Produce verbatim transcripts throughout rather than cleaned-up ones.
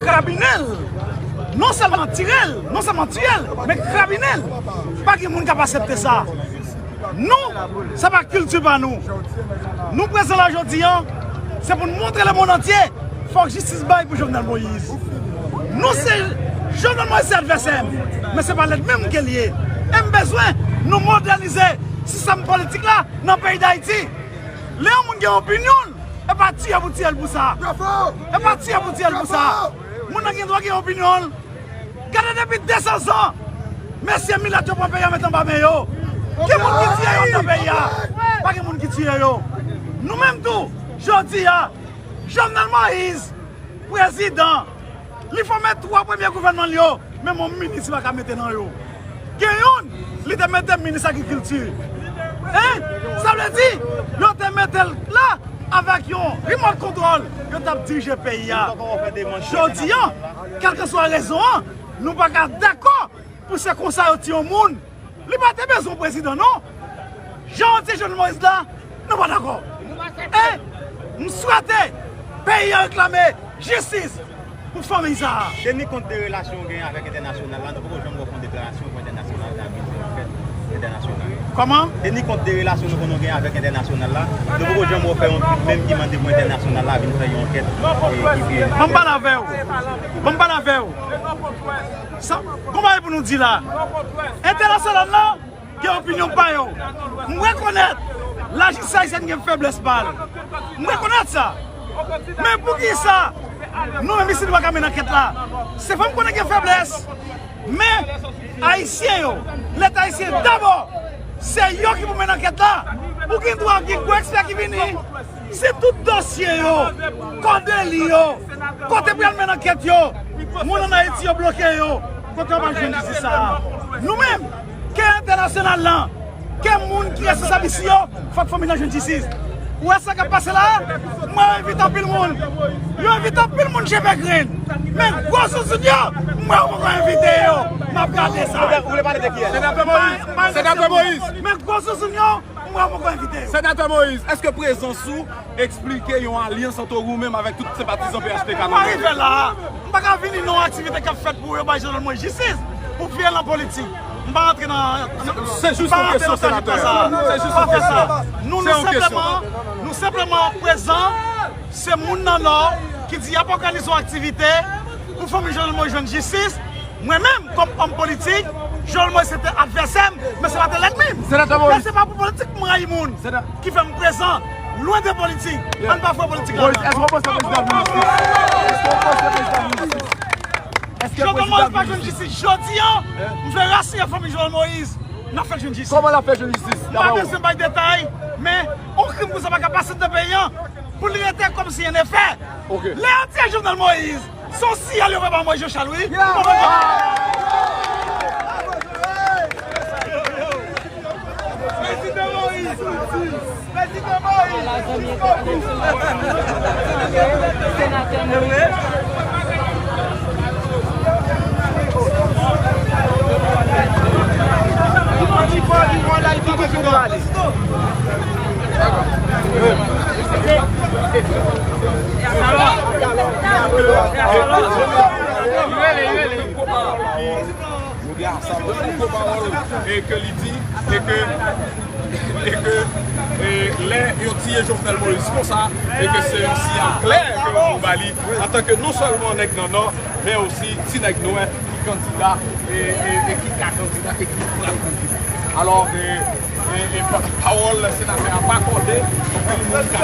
Krabinen l, non sèlman tire l, non sèlman tiye l, men krabinen l. Pa gen moun k ap aksepte sa. Nou, sa pa kilti pa nou. Nou prezan la jodi a, se pou n montre lemonn antye, fòk jistis bay pou Jovenel Moïse. Nou se Jovenel Moïse se advèsè n, men se pa lènmi m ke l ye. E m bezwen nou modènize sistèm politik la nan peyi Dayiti. Lè yon moun gen opinyon l, e pa tiye pou tiye l pou sa. E pa tiye pou tiye l pou sa. Moun nan gen dwa gen opinyon l. Gade depi de san zan, mesye milat yo pran peyi a met anba men yo. Gen moun ki tiye yo nan peyi a. Pa gen moun ki tiye yo. Nou menm tou, jodi a, Jovenel Moïse, prezidan, li fòme twa premye gouvènman l yo, menm yon minis li pa ka mete nan yo. Gen youn, li te mete minis agrikilti. Hein? Sa vle di, yo te mete l la avèk yon remote control, yo t ap dirije peyi a. Jodi a, kèlkeswa rezon an, nou pa ka dakò pou se konsa yo tiye yon moun. Li pa te bezwen prezidan, non. Jan yo tiye Jovenel Moïse la, nou pa dakò. E m swete peyi a reklame jistis pou fanmi sa a. Teni kont de relasyon w genyen avèk entènasyonal la, nou poko janm wè w fè yon deklarasyon pou entènasyonal la vin fè yon ankèt entènasyonal. Kòman? Teni kont de relasyon nou konn genyen avèk entènasyonal la, nou poko janm wè w fè yon tweet menm ki mande pou entènasyonal la vin fè yon ankèt. Ban m pale avè w. Ban m pale avè w. Sa, kòman e pou nou di la? Entènasyonal la gen opinyon pa yo. M rekonèt lajistis ayisyèn gen feblès pa l. M rekonèt sa. Men poukisa nou menm isi nou pa ka mennen ankèt la? Se fò m konnen gen feblès. Men Ayisyen yo, Leta ayisyen dabò, se yo ki pou mennen ankèt la. Ou gen dwa gen gwo ekspè ki vini. Si tout dosye yo, kò deli yo, kote pral mennen ankèt yo, moun ann Ayiti yo bloke yo, kote yo pral jwenn jistis sa a? Nou menm, ke entènasyonal lan, ke moun ki responsab isi yo, fòk fanmi nan jwenn jistis. Ou wè sa k ap pase la a? Mwen envite anpil moun. Yo envite anpil moun Cheve Grenn. Men gwo zouzoun yo, mwen poko envite yo. M ap gade sa. Ou vle pale de kiyès? Senatè Moïse. Senatè Moïse. Men gwo zouzoun yo, mwen poko envite yo. Senatè Moïse, èske prezans ou eksplike yon alyans ant ou menm avèk tout senpatizan P H T K nan Nò a? M pa rive la. M pa ka vini nan yon aktivite k ap fèt pou yo bay Jovenel Moïse jistis, pou vye nan politik. M pa rantre nan, nan, se jis yon kesyon, senatè. Se jis yon kesyon. Nou, nou senpleman, nou senpleman prezan, se moun nan Nò ki di y ap òganize yon aktivite pou fanmi Jovenel Moïse jwenn jistis. Mwen menm, kòm òm politik, Jovenel Moïse se te advèsè m, men se pa te lènmi m. Senatè Moïse. Men se pa pou politik m rayi moun ki fè m prezan, lwen de politik. Ann pa fè politik la. Moïse, èske w panse prezidan vin jistis? Èske w panse prezidan vin jistis? Èske Jovenel Moïse pa jwenn jistis jodi a? M vle rasire fanmi Jovenel Moïse, n ap fè l jwenn jistis. Kòman l ap fè jwenn jistis? M pa bezwen bay detay, men yon krim konsa pa ka pase nan peyi a pou li rete kòmsi ann efè. Lè yo tiye Jovenel Moïse, se yon siyal yo voye ba Moïse Jean Charles, wi. Prezidan Moïse! Prezidan Moïse! Senatè Moïse. Nou gen Absalom poko pawòl e ke li di e ke e ke e lè yo tiye Jovenel Moïse konsa e ke se yon siyal klè ke yo ba li antanke non sèlman nèg nan Nò, men osi ti nèg nwè ki kandida e, e, e ki ka kandida e ki pral kandida. Alò, e, e, e pa- pawòl senatè a pa kòde, anpil moun ka.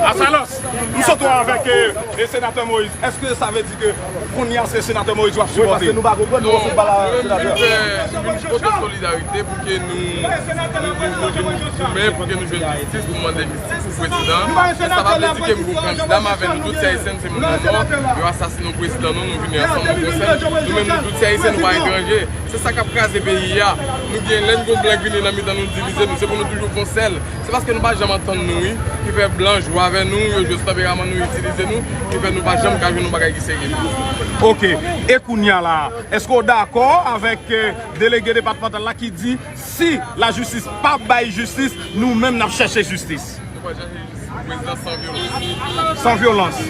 Asalos, m sot wè avèk e, e senatè Moïse. Èske sa vle di ke kounye a se senatè Moïse w ap sipòte? Wi, paske nou pa konprann, nou konfime pa la senatè. Mwen menm, mwen menm, mwen vin pote solidarite pou ke nou, nou, nou, nou vin goumen, pou ke nou jwenn jistis, pou mande jistis. Prezidan, sa pa vle di ke m gon kandida, m avè nou tout se Ayisyen, se moun nan Nò, yo asasinen yon prezidan nou, nou vini ansanm, nou konsèn, nou menm nou tout se Ayisyen, nou pa etranje. Se sa k ap kraze peyi a. Nou gen lè n gon blan k vini nan mitan nou divize nou, se pou nou toujou fè yon sèl. Se paske nou pa janm antann nou, wi, ki fè blan jwe avè nou, yo jwe sou tanperaman nou, itilize nou, ki fè nou pa janm ka jwenn yon bagay ki serye pou nou. Ok. E kounye a la, èske w dakò avèk, eh, delege depatmantal la ki di si lajistis pa bay jistis, nou menm n ap chèche jistis? Nou pral chèche jistis pou prezidan san vyolans. San vyolans.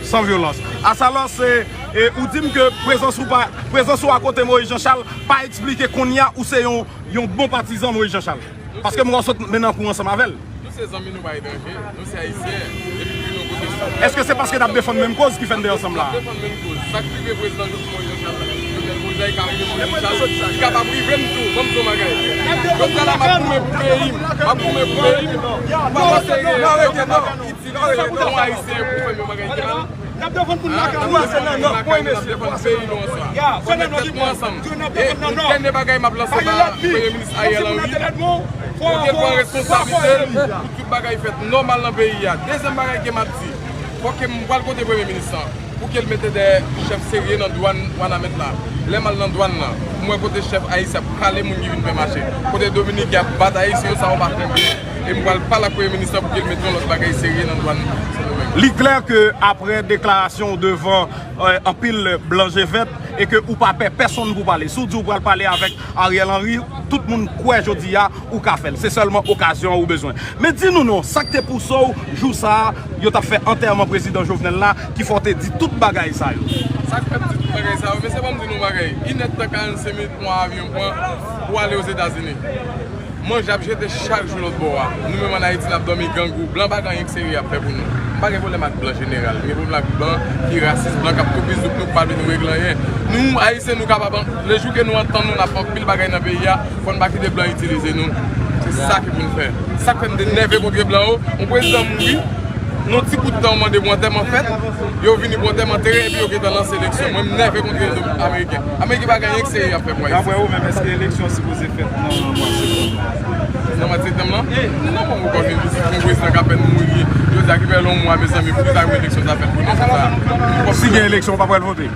San vyolans. Asalò, se, e, ou di m ke prezans ou pa, prezans ou akote Moïse Jean Charles pa eksplike kounye a ou se yon, yon bon patizan Moïse Jean Charles. Paske m wè w sot mennen kou ansanm avè l. Nou se zanmi, nou pa etranje. Nou se Ayisyen. Depi nou vin yon kote sou. Èske se paske n ap defann menm koz ki fè n te ansanm la? N ap defann menm koz. Sa k rive prezidan Jovenel Moïse Jean Charles la, Jovenel Moïse la, li ka rive Moïse Jean Charles, li kapab rive m tou. Ban m di w yon bagay. Jodi a la, m ap goumen pou peyi m. M ap goumen pou peyi m. Ou pa panse ke yo kapab itilize yon Ayisyen pou fè m yon bagay ki mal? N ap defann pou n lakay nou. N ap defann peyi nou ansanm. Fò n met tèt nou ansanm. E yon dènye bagay m ap lanse ba Premye Minis Ariel Henry, pou ke l pran responsablite l, pou tout bagay fèt nòmal nan peyi a. Dezyèm bagay ke m ap di, fò ke m pral kote Premye Minis lan, pou ke l mete de chèf serye nan dwàn Wanament la. Lè m al nan dwàn nan, m wè kote chèf ayisyen ap kale moun ki vin fè mache. Kote Dominiken ap bat Ayisyen yo, sa yo pa fè byen. E m pral pale ak Premye Minis lan pou ke l mete yon lòt bagay serye nan dwàn Sendomeng. Li klè ke apre deklarasyon w devan, eh, anpil blan je vèt e ke ou pa pè pèsonn pou pale. Si w di w pral pale avèk Ariel Henry, tout moun kwè jodi a ou ka fè l. Se sèlman okazyon an ou bezwen. Men di nou non, sa k te pouse w jou sa a, yo t ap fè antèman prezidan Jovenel la, ki fè w te di tout bagay sa yo? Sa k fè m di tout bagay sa yo, mesye, ban m di nou yon bagay. Inèdtan karannsenk minit pran avyon pran pou ale Ozetazini. Manje ap jete chak jou lòt bò a. Nou menm ann Ayiti, n ap dòmi grangou. Blan pa gen anyen k serye y ap fè pou nou. M pa gen pwoblèm ak blan jeneral. M gen pwoblèm ak blan ki rasis, blan k ap toupizouk nou, k pa vle nou regle anyen. Nou, Ayisyen, nou kapab, lejou ke nou antann nou, n ap fè anpil bagay nan peyi a. Fò n pa kite blan itilize nou. Se sa ki pou n fè. Sa k fè m te nève kontre blan yo. Yon prezidan mouri. Nan ti bout tan, yo mande pou antèman fèt, yo vini pou antèman antere, epi yo gentan lanse eleksyon. Mwen, m nève kontre Ameriken. Ameriken pa gen anyen k serye y ap fè pou Ayiti. Daprè ou menm, èske eleksyon sipoze fèt nan mwa septanm? Nan mwa septanm lan? Non, bon, ou konn yon prezidan k apèn mouri, yo di a ki fè yon mwa, mezanmi, poukisa pou eleksyon sa fèt pou nou konsa? Si gen eleksyon, ou pa pral vote?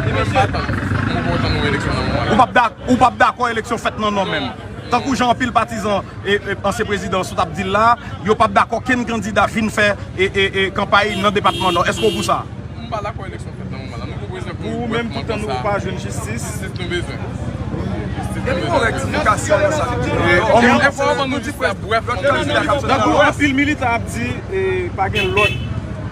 Mwen, m pa tann. Mwen, m pa tann yon eleksyon nan mwa. Ou p ap dak-, ou p ap dakò eleksyon fèt nan Nò menm? Tankou jan anpil patizan e, e, ansyen prezidan sot ap di l la, yo p ap dakò kenn kandida vin fè, e, e, e, kanpay nan depatman Nò. Èske w pou sa? M pa dakò eleksyon fèt nan moman la. Nou pou bezwen pou ou menm, toutan nou pa jwenn jistis. Jistis nou bezwen. Jistis nou bezwen. Epi yon rektifikasyon nan sa ki di. Tankou anpil militan ap di, e, pa gen lòt,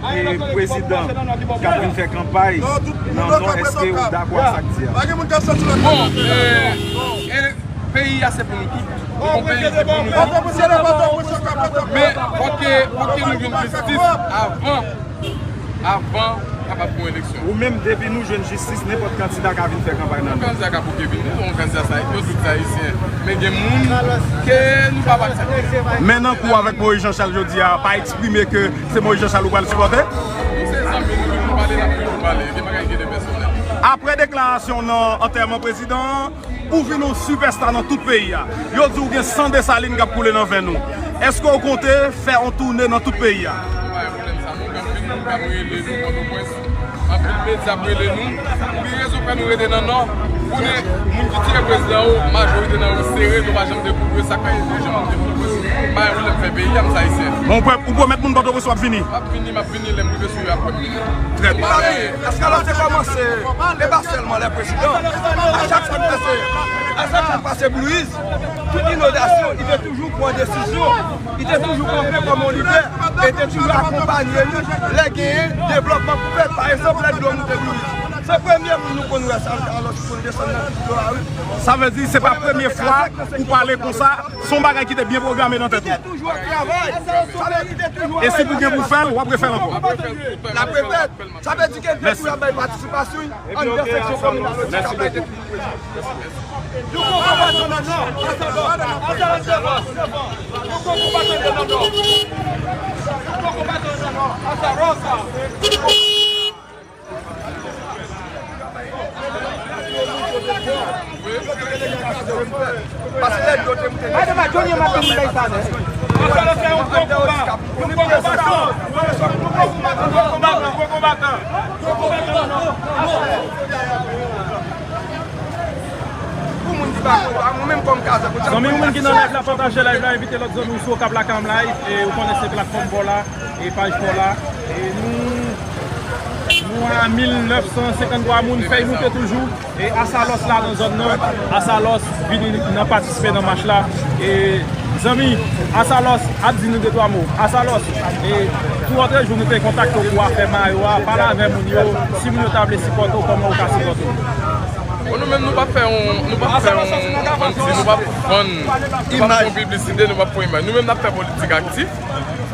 e, prezidan k ap vin fè kanpay nan Nò, èske ou dakò ak sa k di a? Bon, e, e, peyi a se pou nou tout. Nou gon peyi ki pou nou tout. Men fòk ke, fòk ke nou jwenn jistis avan, avan kapab gon eleksyon. Ou menm, depi nou jwenn jistis, nenpòt kandida ka vin fè kanpay nan Nò. Yon kandida ka bouke vini, yon kandida sa, yo tout Ayisyen. Men gen moun ke nou p ap aksepte. Men nan kou avèk Moïse Jean Charles jodi a, pa eksprime ke se Moïse Jean Charles ou pral sipòte? Nou se zanmi, nou toujou pale, n ap toujou pale. Gen bagay ki te pèsonèl. Apre deklarasyon nan antèman prezidan an, ou vin yon sipèsta nan tout peyi a. Yo di w gen san Desalin k ap koule nan venn ou. Èske w konte fè yon toune nan tout peyi a? Anpil medya ap rele nou. Ki rezon fè nou rete nan Nò? Konnen moun ki tire prezidan yo, majorite nan yo sere, nou pa janm dekouvri yo, sa k fè yo janm dekouvri yo. Pa gen pwoblèm fè peyi a, m se Ayisyen. Bon, ou pwomèt moun Pòtoprens w ap vini? M ap vini, m ap vini, lè m rive sou yo ap wè m vini. Trè byen. Èske lè w te kòmanse, e pa sèlman lè prezidan, a chak fwa n pase, a chak fwa n pase Blue Hills, tout inondasyon, li te toujou pran desizyon, li te toujou kanpe kòm yon lidè, e te toujou akonpanye nou lè genyen devlòpman pou fèt. Pa egzanp, lè dlo moute Blue Hills, se premye moun nou konn wè sa, alò ki konn desann nan dlo a, wi. Sa vle di, se pa premye fwa ou pale konsa, se yon bagay ki te byen pwograme nan tèt ou. Li te toujou ap travay. Sa vle di, li te toujou ap travay. E si pou gen pou fè l, w ap refè l ankò. L ap refè l. Sa vle di ke l te tou ap bay patisipasyon anndan seksyon kominal yo ti ka bay depi. Nou poko pa tande non, non. Nou poko pa tande non, non. Nou poko pa tande non, non. Paske lè yo te moute Gade ma Johnny Martin li bay sa nè. Sa yo fè yon gwo konba. Yon gwo konba. Yon gwo konbatan. Gwo konbatan. Pou moun ki pa konn, mwen menm kòm Kazèk, Zanmi, ou menm ki nan live la, pataje live la, envite lòt zanmi w sou Okap Lakay Live, e ou konnen se platfòm pa w la, e paj pa w la. E nou, nou a mil nèf san senkanntwa moun, fèy moute toujou. E Asalòs la nan zòn nan, Asalòs vini nan patisipe nan mach la. E zanmi, Asalòs ap di nou de twa mo. Asalòs, e tou lòt jou nou te kontakte w pou afè mayo a, pale avè moun yo, si moun yo ta vle sipòte w, kòman ou ka sipòte w? Bon, nou menm nou p ap fè yon, nou p ap fè yon, kòmsi nou p ap vann, nou p ap fè yon piblisite, nou p ap fè yon imaj. Nou menm n ap fè politik aktif.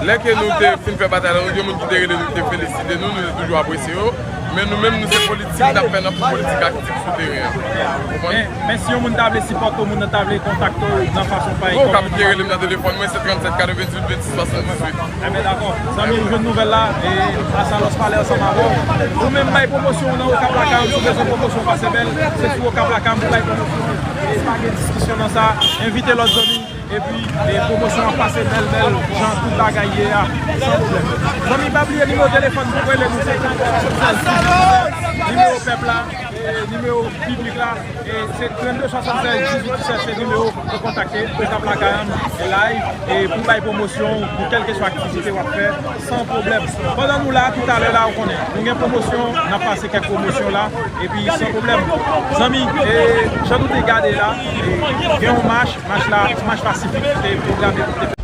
Lè ke nou te fin fè batay la, nou gen moun ki te rele nou, ki te felisite nou, nou te toujou apresye yo. Men nou menm, nou se politik n ap fè, n ap fè politik aktif sou teren an. Ou konprann? Men, men si yon moun ta vle sipòte w, moun nan ta vle kontakte w nan fason pa Bon, w ka rele m nan telefòn mwen, se trannsèt katreventuit vennsis swasanndizuit. Enben, dakò. Zanmi, ou jwenn nouvèl la, e Asalòs pale ansanm avè w. Ou menm bay pwomosyon w nan Okap Lakay, si w bezwen pwomosyon pase bèl, se sou Okap Lakay pou bay pwomosyon. E pa gen diskisyon nan sa. Envite lòt zanmi. Epi, e pwomosyon an pase bèl, bèl, jan tout bagay ye a, san pwoblèm. Zanmi, pa bliye nimewo telefòn pou rele nou, se trannde swasannsèz, nimewo pèp la, e nimewo piblik la, e se trannde swasannsèz dizuit disèt, se nimewo pou kontakte Okap Lakay Live, e pou bay pwomosyon pou kèlkeswa aktivite w ap fè, san pwoblèm. Pandan nou la, toutalè la, ou konnen, nou gen pwomosyon, n ap pase kèk pwomosyon la, epi san pwoblèm. Zanmi, e jan nou te gade la, e gen yon mach, mach la, mach pasifik ki te pwograme pou te